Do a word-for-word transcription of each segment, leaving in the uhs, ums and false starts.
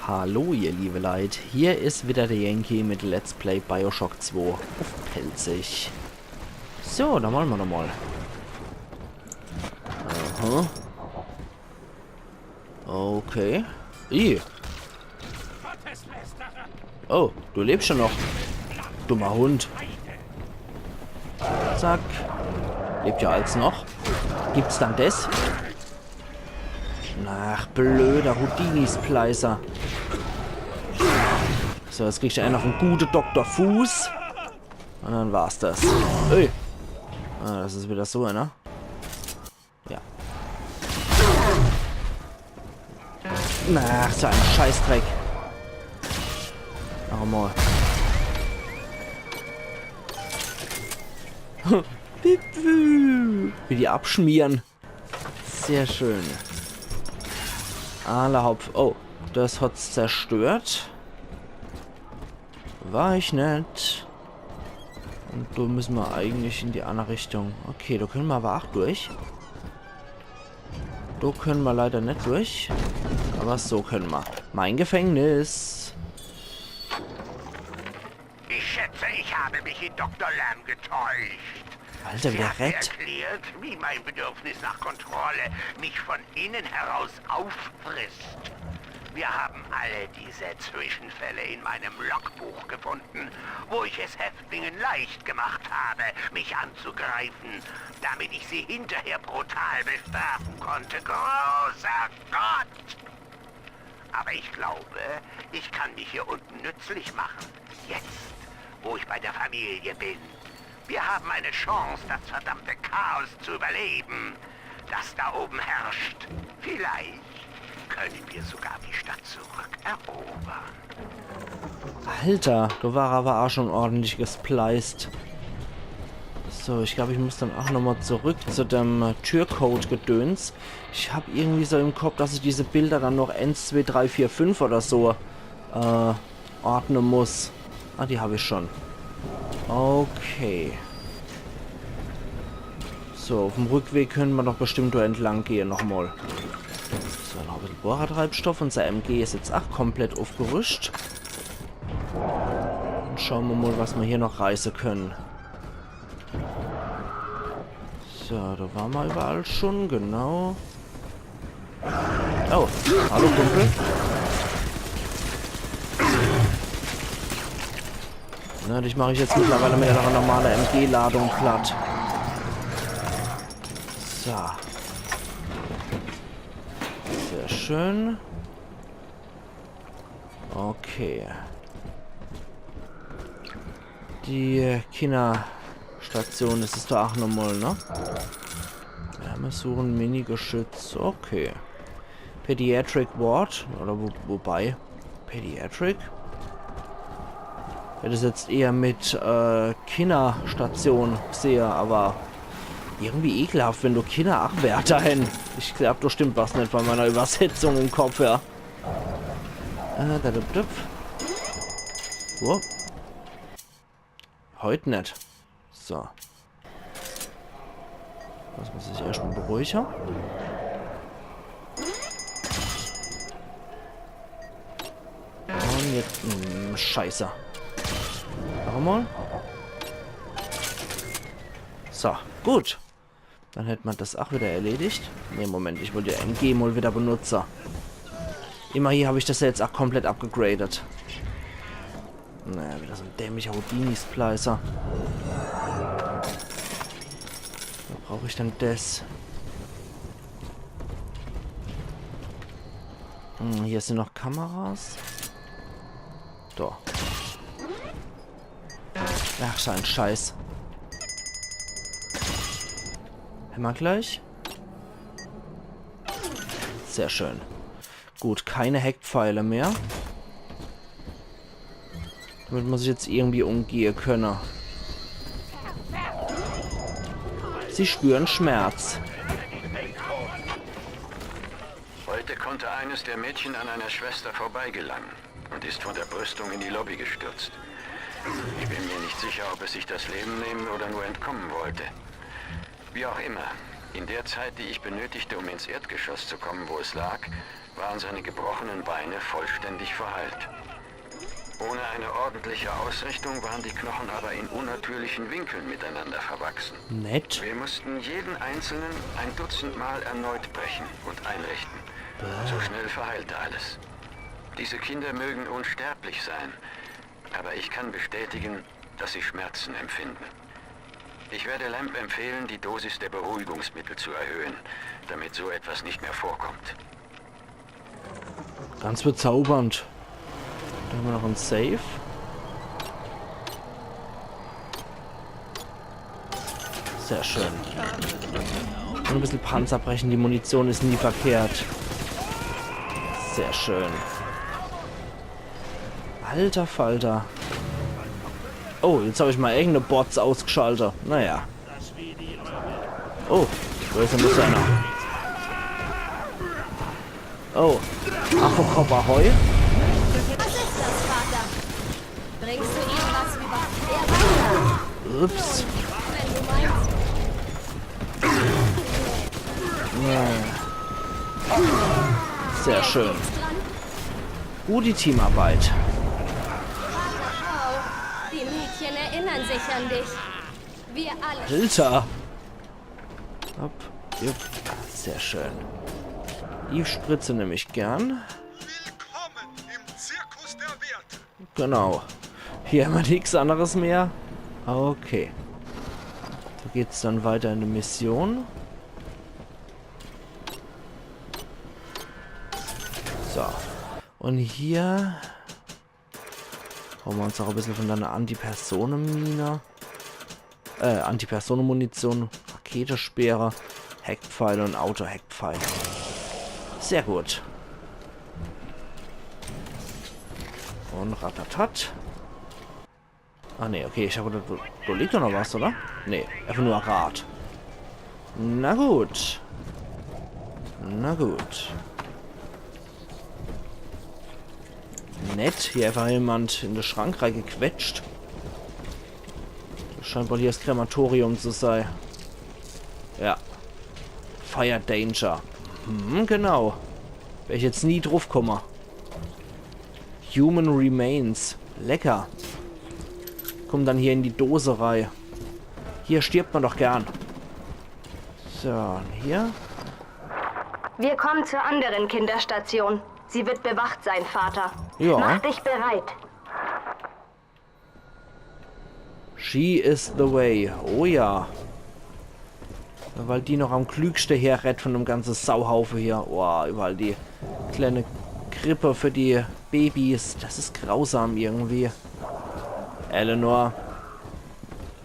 Hallo ihr liebe Leit, hier is wieder der Yankee mit Let's Play Bioshock zwei uff Pälzisch. So, dann mache mer doch mal. Aha. Okay. Ih. Oh, du lebst schon noch. Dummer Hund. Zack. Lebt ja als noch. Gibt's dann des? Ach, blöder Houdini-Splicer. So, jetzt kriegt er noch en gute Doktor Fuß. Und dann war's das. Ey. Ah, das is wieder so einer. Ja. Na, so en Scheißdreck. Noch mal. Piep, piep. Wie die abschmieren. Sehr schön. Alla hopp. Oh, das hat's zerstört. War ich net. Und do müsse mer eigentlich in die anner Richtung. Okay, do könne mer aber ach durch. Do könne mer leider net durch. Aber so könne mer. Mein Gefängnis. Ich schätze, ich habe mich in Doktor Lamb getäuscht. Alter, wie der rennt. Sie hat mir erklärt, wie mein Bedürfnis nach Kontrolle mich von innen heraus auffrisst. Wir haben alle diese Zwischenfälle in meinem Logbuch gefunden, wo ich es Häftlingen leicht gemacht habe, mich anzugreifen, damit ich sie hinterher brutal bestrafen konnte. Großer Gott! Aber ich glaube, ich kann mich hier unten nützlich machen. Jetzt, wo ich bei der Familie bin. Wir haben eine Chance, das verdammte Chaos zu überleben, das da oben herrscht. Vielleicht können wir sogar die Stadt zurückerobern. Alter, do war aber ach schon ordentlich gespliced. So, ich glaub, ich muss dann ach nochmal zurück zu dem, äh, Türcode-Gedöns. Ich hab irgendwie so im Kopf, dass ich diese Bilder dann noch eins, zwei, drei, vier, fünf oder so, äh, ordne muss. Ah, die hab ich schon. Okay. So, uff'm Rückweg könne mer doch bestimmt do entlang gehe nochmal. So, noch e bissel Bohrertreibstoff. Unser M G is jetzt ach komplett uffgerüscht. Und schaue mer mal, was mer hier noch reiße könne. So, do ware mer überall schon, genau. Oh, hallo Kumpel. Na, dich mach ich jetzt mittlerweile mit einer normalen M G-Ladung platt. So. Sehr schön. Okay. Die Kinderstation, das is doch ach nochmal, ne? Wärmesuchen, Minigeschütz, okay. Pediatric Ward, oder wo, wobei, Pediatric? Hätt es jetzt eher mit, äh, Kinderstation gesehe, aber irgendwie ekelhaft, wenn do Kinder ach Wärter hen. Ich glaub, do stimmt was net bei meiner Übersetzung im Kopf, ja. Äh, da, da, da. Wo? Heut net. So. Lass uns sich erscht mal beruhige. Und jetzt, mm, Scheiße. Noch einmal. So, gut. Dann hätt mer das ach wieder erledigt. Nee, Moment, ich wollt die M G mal wieder benutze. Immerhin hab ich das ja jetzt ach komplett upgegradet. Naja, wieder so en dämlicher Houdini-Splicer. Wo brauch ich denn das? Hm, hier sin noch Kameras. Do. Ach, so en Scheiß. Hämmer gleich. Sehr schön. Gut, keine Hackpfeile mehr. Damit muss ich jetzt irgendwie umgehe könne. Sie spüren Schmerz. Heute konnte eines der Mädchen an einer Schwester vorbeigelangen und ist von der Brüstung in die Lobby gestürzt. Ich bin mir nicht sicher, ob es sich das Leben nehmen oder nur entkommen wollte. Wie auch immer, in der Zeit, die ich benötigte, um ins Erdgeschoss zu kommen, wo es lag, waren seine gebrochenen Beine vollständig verheilt. Ohne eine ordentliche Ausrichtung waren die Knochen aber in unnatürlichen Winkeln miteinander verwachsen. Nett. Wir mussten jeden einzelnen ein Dutzend Mal erneut brechen und einrichten. So schnell verheilte alles. Diese Kinder mögen unsterblich sein, aber ich kann bestätigen, dass sie Schmerzen empfinden. Ich werde Lamb empfehlen, die Dosis der Beruhigungsmittel zu erhöhen, damit so etwas nicht mehr vorkommt. Ganz bezaubernd. Da haben wir noch ein Safe. Sehr schön. Und ein bisschen Panzer brechen, die Munition ist nie verkehrt. Sehr schön. Alter Falter. Oh, jetzt habe ich mal eigene Bots ausgeschaltet. Naja. Oh, da ist ja noch einer. Oh, Affe Kopper Heu. Was ist das, Vater? Bringst du ihm was über? Er weiter. Ups. Wenn du meinst. Sehr schön. Gute Teamarbeit. Wow. Die Mädchen erinnern sich an dich. Wir alle. Alter. Hopp, jupp. Sehr schön. Die Spritze nehme ich gern. Willkommen im Zirkus der Werte. Genau. Hier haben wir nichts anderes mehr. Okay. Da geht's dann weiter in die Mission. So. Und hier holen wir uns auch ein bisschen von deiner Antipersonenmine. Äh, Antipersonenmunition, Raketespeere, Hackpfeile und Auto-Hackpfeile. Sehr gut. Und Ratatat. Ah, nee, okay, ich habe da, da liegt doch noch was, oder? Nee, einfach nur ein Rad. Na gut. Na gut. Nett, hier einfach jemand in den Schrank reingequetscht. Das scheint wohl hier das Krematorium zu sein. Ja. Fire Danger. Hm, genau. Wär ich jetzt nie drauf gekommen. Human Remains. Lecker. Kommen dann hier in die Dose rein. Hier stirbt man doch gern. So, und hier. Wir kommen zur anderen Kinderstation. Sie wird bewacht sein, Vater. Ja. Mach dich bereit. She is the way. Oh ja. Weil die noch am klügsten herrett von dem ganzen Sauhaufe hier. Boah, überall die kleine Krippe für die Babys. Das ist grausam irgendwie. Eleanor.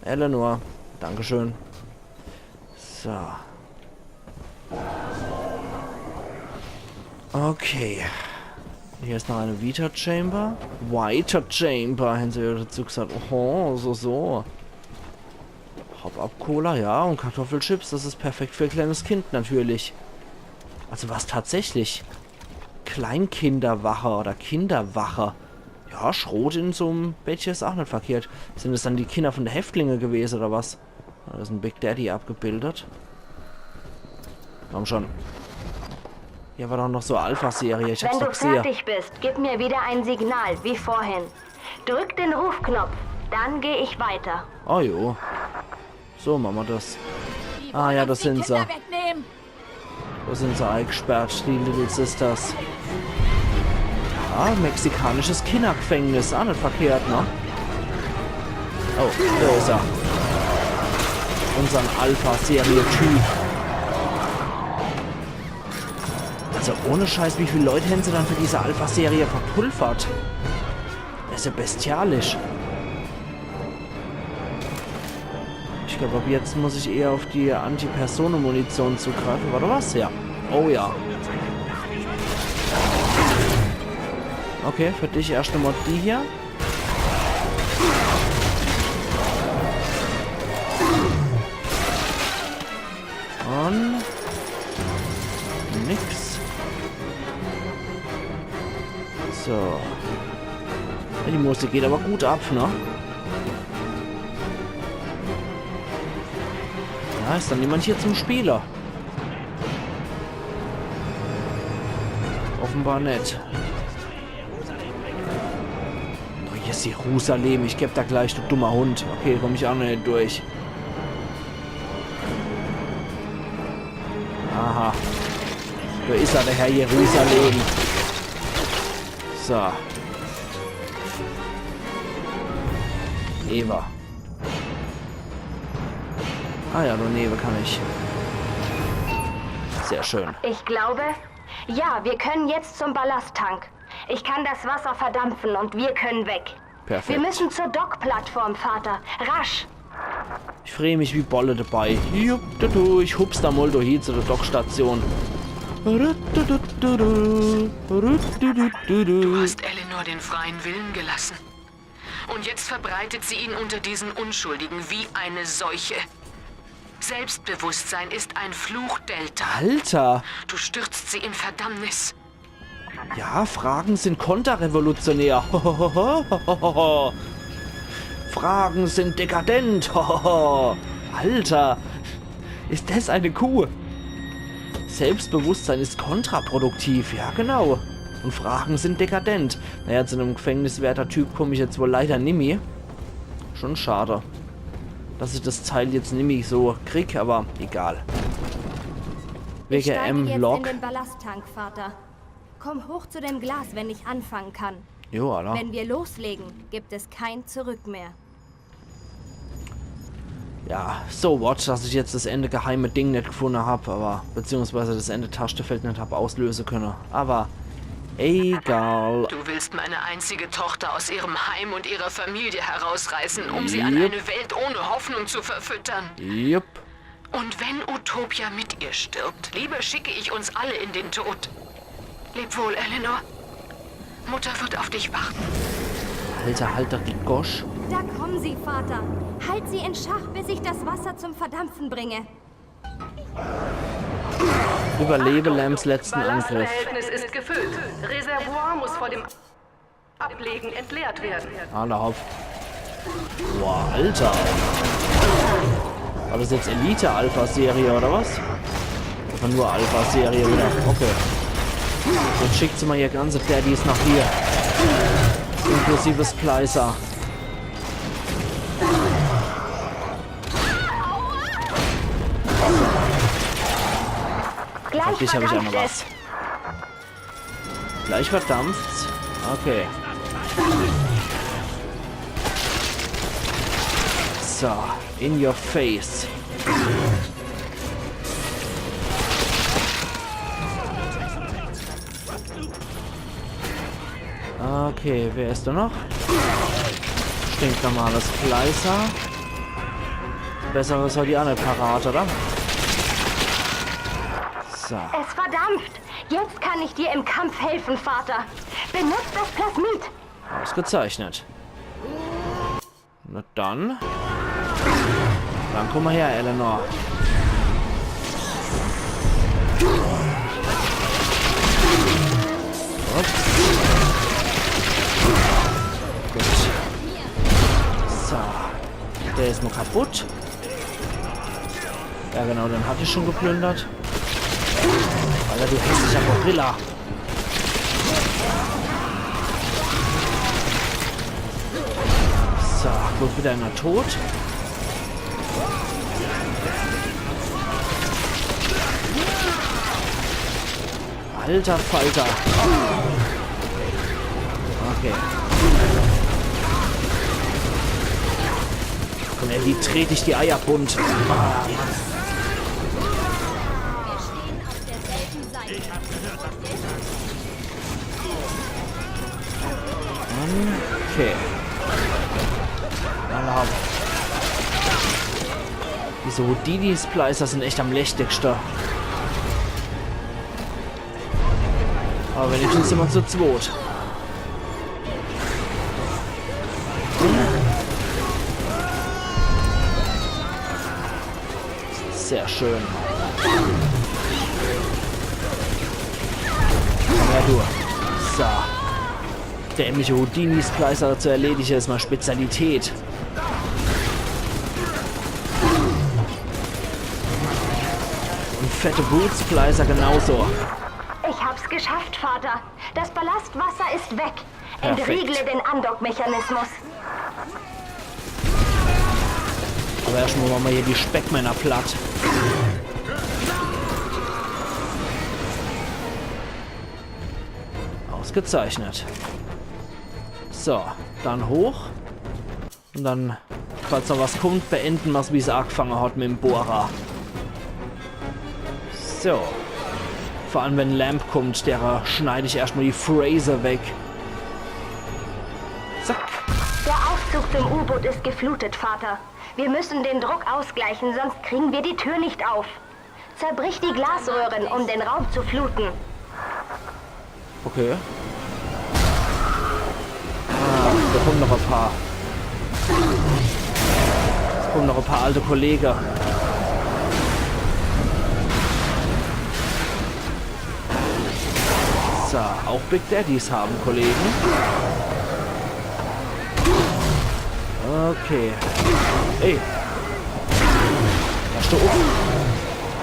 Eleanor. Dankeschön. So. Okay. Hier ist noch eine Vita Chamber. Vita Chamber, haben sie dazu gesagt. Oho, so, so. Hop-Up-Cola, ja, und Kartoffelchips, das ist perfekt für ein kleines Kind natürlich. Also was tatsächlich? Kleinkinderwache oder Kinderwache. Ja, Schrot in so einem Bettchen ist auch nicht verkehrt. Sind es dann die Kinder von den Häftlingen gewesen oder was? Da ist ein Big Daddy abgebildet. Komm schon. Hier war doch noch so Alpha-Serie, ich hab's doch gesehen. Wenn du fertig bist, gib mir wieder ein Signal, wie vorhin. Drück den Rufknopf, dann gehe ich weiter. Oh jo. So machen wir das. Ah ja, das sind sie. Kinder wegnehmen. Wo sind sie eingesperrt, die Little Sisters? Ja, mexikanisches Kindergefängnis, ah, nicht verkehrt, ne? Oh, da ist er. Unseren Alpha-Serie-Typ. Also ohne Scheiß, wie viele Leute haben sie dann für diese Alpha-Serie verpulvert? Das ist ja bestialisch. Ich glaube, ab jetzt muss ich eher auf die Anti-Personen-Munition zugreifen. War da was? Ja. Oh ja. Okay, für dich erst einmal die hier. Und nix. So. Ja, die Musik geht aber gut ab, ne? Ja, ist dann niemand hier zum Spieler. Och, Offenbar net. Neues Jerusalem, ich geb da gleich, du dummer Hund. Okay, komm ich ach noch net durch. Aha. Do is er, der Herr Jerusalem. So. Eva. Ah ja, do newe kann ich. Sehr schön. Ich glaube, ja, wir können jetzt zum Ballasttank. Ich kann das Wasser verdampfen und wir können weg. Perfekt. Wir müssen zur Dockplattform, Vater. Rasch! Ich free mich wie Bolle dabei. Jupp, du, du, ich hups da mol do hie zu der Dockstation. Ru, du, du, du, du. Ru, du, du, du, du. Du hast Eleanor den freien Willen gelassen. Und jetzt verbreitet sie ihn unter diesen Unschuldigen wie eine Seuche. Selbstbewusstsein ist ein Fluch, Delta. Alter! Du stürzt sie in Verdammnis. Ja, Fragen sind konterrevolutionär. Fragen sind dekadent. Alter, is des e Kuh? Selbstbewusstsein ist kontraproduktiv, ja genau. Und Fragen sind dekadent. Naja, zu nem Gefängniswärter-Typ komm ich jetzt wohl leider nimmi. Schon schade, dass ich des Teil jetzt nimmi so krieg, aber egal. Ich steige jetzt in den Ballasttank, Vater. Komm hoch zu dem Glas, wenn ich anfangen kann. Jo, alla. Wenn wir loslegen, gibt es kein Zurück mehr. Ja, so what, dass ich jetzt des Ende geheime Ding net gefunde hab, aber, beziehungsweise des Ende Taschtefeld net hab auslöse könne. Aber egal. Du willst meine einzige Tochter aus ihrem Heim und ihrer Familie herausreißen, um sie an eine Welt ohne Hoffnung zu verfüttern. Jupp. Und wenn Utopia mit ihr stirbt, lieber schicke ich uns alle in den Tod. Leb wohl, Eleanor. Mutter wird auf dich warten. Alter, halt doch die Gosch. Da kommen sie, Vater. Halt sie in Schach, bis ich das Wasser zum Verdampfen bringe. Überlebe Lambs letzten Angriff. Ballastbehältnis ist gefüllt. Reservoir muss vor dem Ablegen entleert werden. Alla hopp. Boah, Alter. War des jetzt Elite-Alpha-Serie oder was? Einfach nur Alpha-Serie wieder. Okay. Jetzt schickt se mol ihr ganze Daddys noch hier. Inklusive Splicer. Gleich hab ich auch noch was. Gleich verdampft's. Okay. So, in your face. Okay, wer is do noch? Stinknormale Splicer. Besseres hat die anner parat, oder? So. Es verdampft. Jetzt kann ich dir im Kampf helfen, Vater. Benutzt das Plasmid. Ausgezeichnet. Na dann. Dann komm mol her, Eleanor. Hopp. Gut. So. Der is mol kaputt. Ja genau, den hat ich schon geplündert. Alter, du hässlicher Gorilla. So, gut, wieder einer tot. Alter Falter. Okay. Komm her, die tret ich die Eier bunt. Ah, Mann. Okay. Alla hopp. Diese Houdini-Splicer sind echt am lästigste. Aber wenigstens sind wir zu zweit. Sehr schön. Komm her, du. So. Dämliche Houdini-Splicer zu erledige is mei Spezialität. Und fette Boots-Splicer genauso. Ich hab's Geschafft, Vater. Das Ballastwasser ist weg. Perfekt. Entriegle den Andockmechanismus. Aber erstmal machen wir hier die Speckmänner platt. Ausgezeichnet. So, dann hoch. Und dann, falls noch was kommt, beenden mer's, wie's angefangen hat mit dem Bohrer. So. Vor allem, wenn Lamp kommt, der, äh, schneid ich erstmal die Fräse weg. Zack. Der Aufzug zum U-Boot ist geflutet, Vater. Wir müssen den Druck ausgleichen, sonst kriegen wir die Tür nicht auf. Zerbrich die Glasröhren, um den Raum zu fluten. Okay. Ah, da kommen noch ein paar. Es kommen noch ein paar alte Kollegen. So, auch Big Daddies haben Kollegen. Okay. Ey. Da steh auf.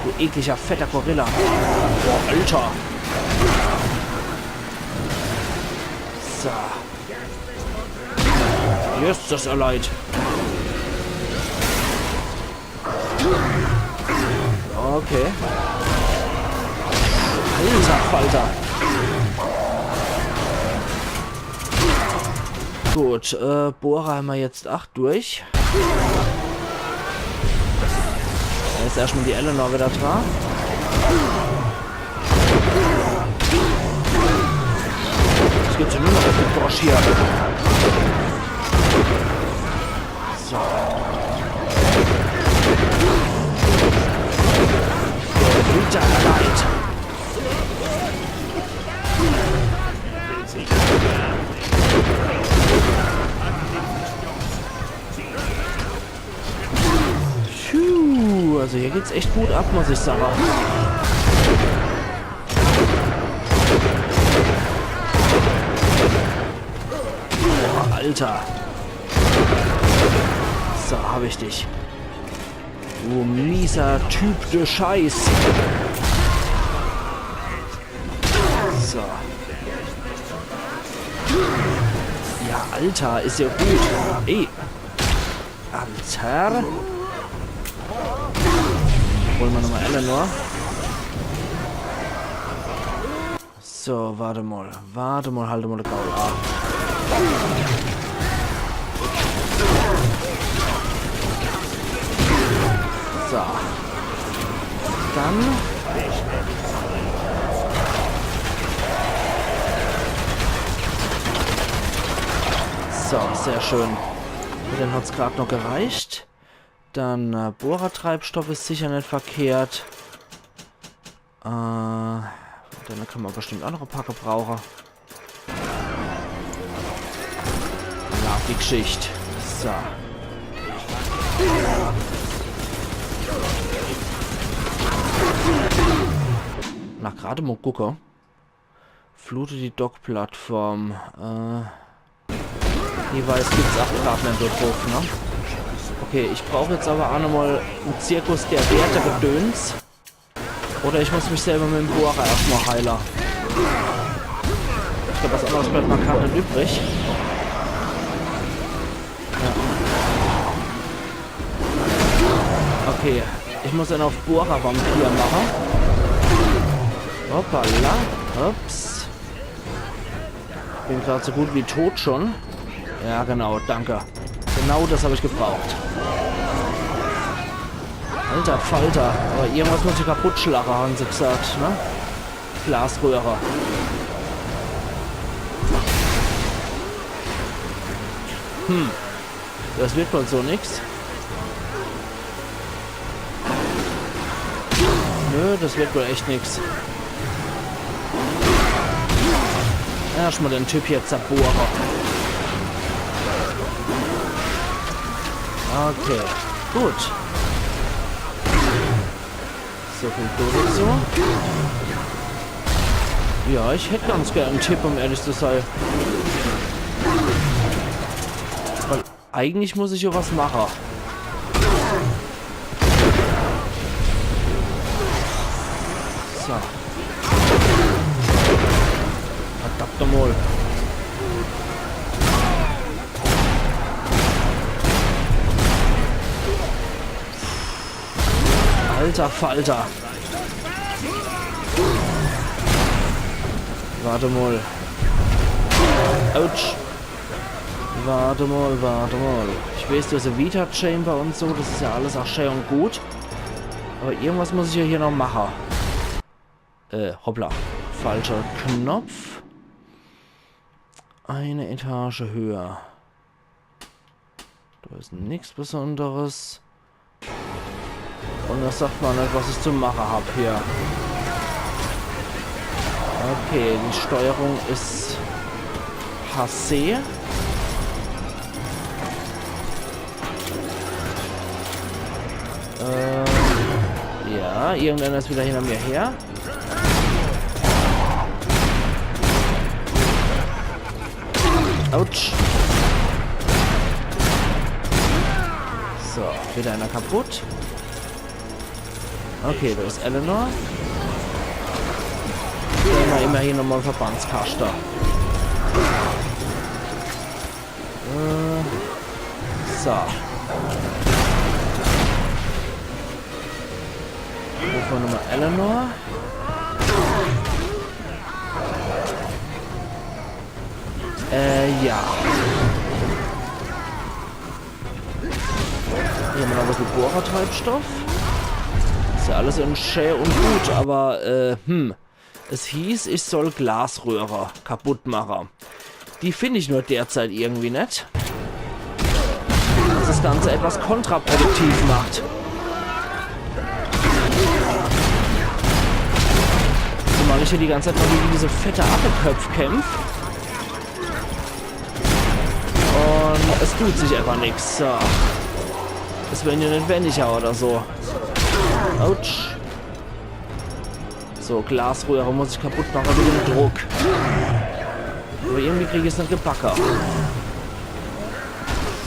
Du ekliger, fetter Gorilla. Boah, Alter. So. Yes, das erleid. Okay. Alter Falter. Gut, äh, Bohrer haben wir jetzt acht durch. Da ist erstmal die Eleanor wieder dran. Es geht ja nur noch auf den Bosch hier. So. Alter, Alter. Puh, also hier geht's echt gut ab, muss ich sagen. Boah, Alter. So, hab ich dich. Du mieser Typ de Scheiß. So. Ja, Alter, ist ja gut. Ey. Alter. Holen wir nochmal Eleanor. So, warte mal. Warte mal, halt mal de Gaul an. So. Dann. So, sehr schön. Für den hat's grad noch gereicht. Dann, äh, Bohrertreibstoff is sicher net verkehrt. Äh, dann kann man bestimmt auch noch ein paar gebrauchen. Ja, die Geschichte. So. Na, gerade mal gucken. Flute die Dockplattform. Äh, Device gibt's auch grad net so drauf, ne? Okay, ich brauch jetzt aber auch nochmal einen Zirkus der Werte gedöns. Oder ich muss mich selber mit dem Bohrer erstmal heilen. Ich glaub, was anderes bleibt mir grad net übrig. Ja. Okay, ich muss einen auf Bohrer-Vampir machen. Hoppala. Ups. Bin grad so gut wie tot schon. Ja, genau, danke. Genau das hab ich gebraucht. Alter Falter. Aber irgendwas muss ich kaputt schlagen, haben sie gesagt, ne? Glasröhre. Hm. Das wird wohl so nix. Nö, das wird wohl echt nix. Erstmal den Typ hier zerbohren. Okay, gut. So viel dazu. Ja, ich hätt ganz gern einen Tipp, um ehrlich zu sein. Weil eigentlich muss ich ja was machen. So. Mol. Alter Falter. Wart mol. Autsch. Wart mol, wart mol. Ich weeß, do is e Vita Chamber un so, des is jo alles ach schää un gut. Awwer irgendwas muss ich jo hier noch mache. Äh, hoppla. Falscher Knopf. Eine Etage höher. Do is nix Besonderes. Un do sagt mer net, was ich zu mache hab hier. Okay, die Steuerung is passé. Äh, ja, irgendeiner is widder hinner mir her. Autsch. So, widder einer kaputt. Okay, do is Eleanor. Immer, immerhin nochmol en Verbandskaschte. Äh, so. Rufe mer nochmol Eleanor. Äh, ja. Hier hämmer noch e bissel Bohrertreibstoff. Is jo alles in schää un gut, awwer, äh, hm. Es hieß, ich soll Glasröhre kaputt mache. Die find ich nur derzeit irgendwie net. Was des Ganze etwas kontraproduktiv macht. Zumal ich hier die ganze Zeit nur gege diese fette Affeköpp kämpf. Un es dut sich äfach nix. So. Es werre jo net wenniger oder so. Autsch. So, Glasröhre muss ich kaputt mache wege dem Druck. Awwer irgendwie krieg ich's net gebacke.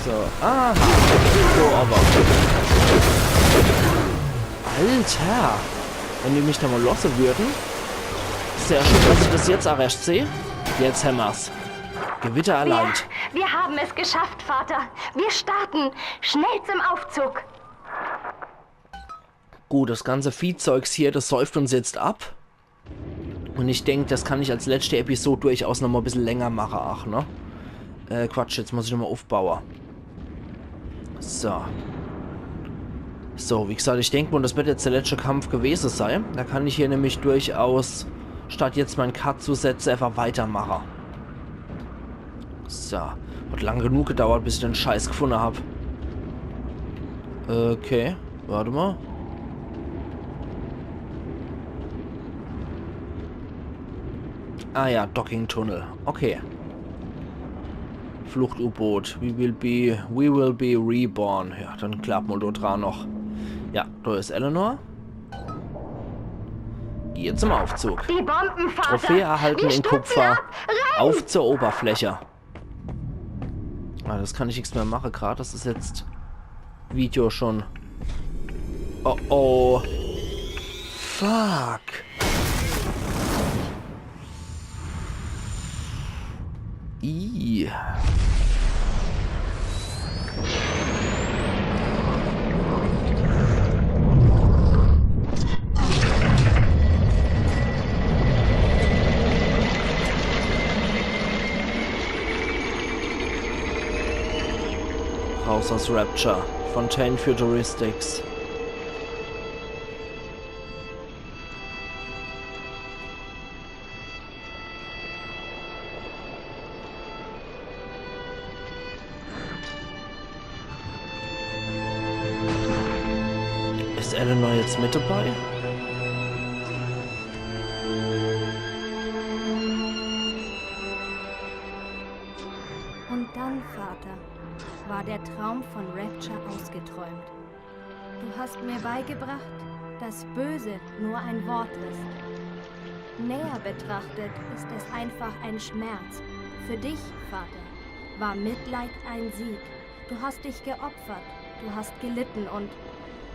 So, aha. So, awwer. Alter! Wenn die mich do mol losse würden. Sehr schön, dass ich des jetzt ach erscht seh. Jetzt hämmer's. Gewitter erlangt. Wir haben es geschafft, Vater. Wir starten. Schnell zum Aufzug. Gut, des ganze Viehzeugs hier, des säuft uns jetzt ab. Un ich denk, des kann ich als letschte Episod durchaus nochmol e bissel länger mache, ach, ne? Äh, Quatsch, jetzt muss ich nochmol uffbaue. So. So, wie gesagt, ich denk mol, des werd jetzt de letschte Kampf gewese sei. Do kann ich hier nämlich durchaus, statt jetzt mein Cut zu setze, äfach weitermache. So. Hat lang genug gedauert, bis ich den Scheiß gefunne hab. Okay, wart mol. Ah ja, Docking-Tunnel. Okay. Flucht-U-Boot. We will be, we will be reborn. Ja, dann klapp mol do dra noch. Ja, do is Eleanor. Hier zum Aufzug. Die Bomben, Vater. Trophäe erhalten Wir in stürzen Kupfer. Ab. Rein. Auf zur Oberfläche. Ah, des kann ich nix mehr mache grad. Des is jetzt Video schon. Oh oh. Fuck. Ih. Raus aus Rapture. Fontaine Futuristics. Is Eleanor jetzt mit dabei? Und dann, Vater, war der Traum von Rapture ausgeträumt. Du hast mir beigebracht, dass Böse nur ein Wort ist. Näher betrachtet ist es einfach ein Schmerz. Für dich, Vater, war Mitleid ein Sieg. Du hast dich geopfert, du hast gelitten und,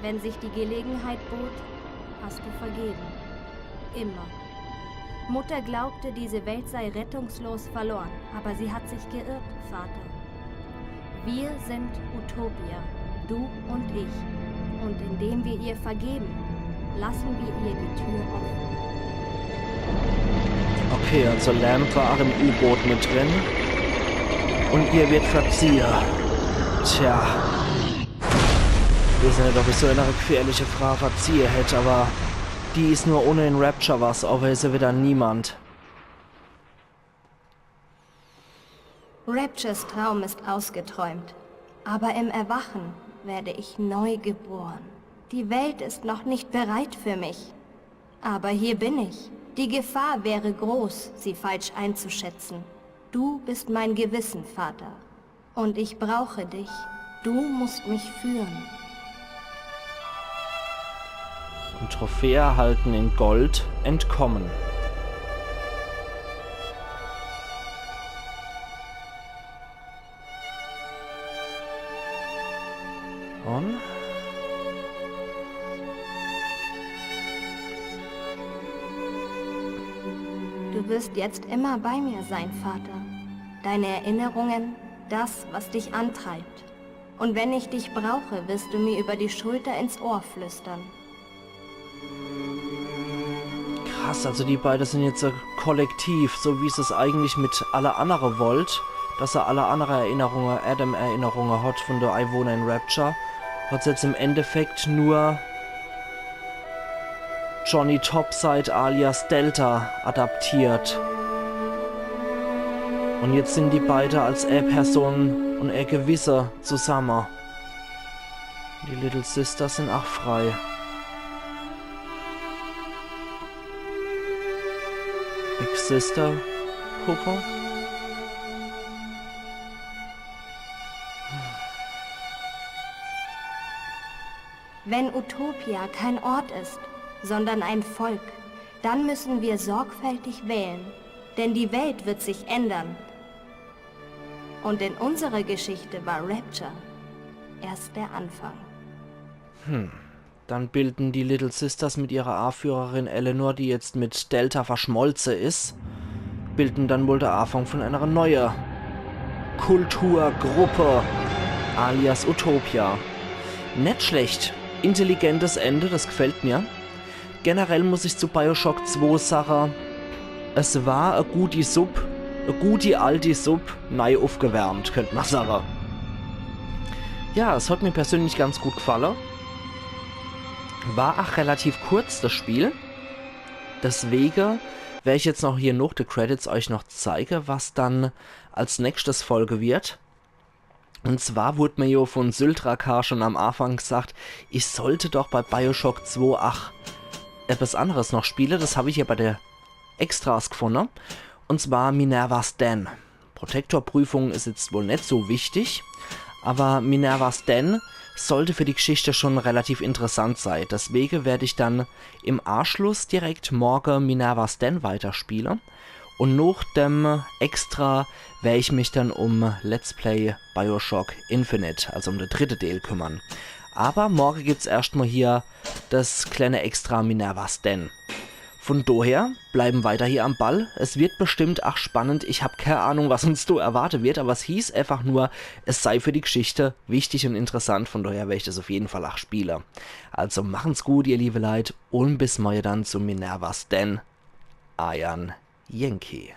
wenn sich die Gelegenheit bot, hast du vergeben. Immer. Mutter glaubte, diese Welt sei rettungslos verloren, aber sie hat sich geirrt, Vater. Wir sind Utopia, du und ich. Und indem wir ihr vergeben, lassen wir ihr die Tür offen. Okay, also Lamb war auch im U-Boot mit drin. Und ihr werd verziehe. Tja. Ich weeß net, ob ich so e gefährliche Frau verziehe hätt, aber die is nur ohne in Rapture was, awwer is ja wieder niemand. Raptures Traum ist ausgeträumt, aber im Erwachen werde ich neu geboren. Die Welt ist noch nicht bereit für mich, aber hier bin ich. Die Gefahr wäre groß, sie falsch einzuschätzen. Du bist mein Gewissen, Vater. Und ich brauche dich. Du musst mich führen. Und Trophäe erhalten in Gold, entkommen. Und? Du wirst jetzt immer bei mir sein, Vater. Deine Erinnerungen, das, was dich antreibt. Und wenn ich dich brauche, wirst du mir über die Schulter ins Ohr flüstern. Krass, also die beide sind jetzt e Kollektiv, so wie se's eigentlich mit alle annere wollt, dass er alle annere Erinnerunge, Adam-Erinnerunge hat von de Einwohner in Rapture, hat's jetzt im Endeffekt nur Johnny Topside alias Delta adaptiert. Und jetzt sind die beide als e Person und e Gewisse zusamme. Die Little Sisters sind ach frei. Big Sister, Puppe? Wenn Utopia kein Ort ist, sondern ein Volk, dann müssen wir sorgfältig wählen, denn die Welt wird sich ändern. Und in unserer Geschichte war Rapture erst der Anfang. Dann bilden die Little Sisters mit ihrer Aführerin Eleanor, die jetzt mit Delta verschmolze is, bilden dann wohl de Afang von einer neue Kulturgruppe, alias Utopia. Net schlecht. Intelligentes Ende, das gefällt mir. Generell muss ich zu Bioshock zwei sache, es war e gute Supp, e gute alte Supp, nei uffgewärmt, könnt ma sache. Ja, es hat mir persönlich ganz gut gefalle. War ach relativ kurz, das Spiel. Deswege wer ich jetzt noch hier noch die Credits euch noch zeige, was dann als nächstes Folge wird. Und zwar wurde mir jo von Syltra K schon am Anfang gesagt, ich sollte doch bei Bioshock zwei ach etwas anderes noch spiele. Das hab ich ja bei der Extras gefunden. Und zwar Minerva's Den. Protektorprüfung is jetzt wohl net so wichtig, aber Minerva's Den sollte für die Geschichte schon relativ interessant sei. Deswege werd ich dann im Anschluss direkt morge Minerva's Den weiterspiele. Und noch dem Extra werd ich mich dann um Let's Play Bioshock Infinite, also um de dritte Deel, kümmern. Aber morge gibt's erscht mal hier das kleine Extra Minerva's Den. Von daher, bleiben weiter hier am Ball. Es wird bestimmt ach spannend. Ich hab keine Ahnung, was uns do erwarte wird, aber es hieß einfach nur, es sei für die Geschichte wichtig und interessant. Von daher werd ich das auf jeden Fall ach spiele. Also machen's gut, ihr liebe Leit, und bis morge dann zu Minerva's Den. Eiern Yankee.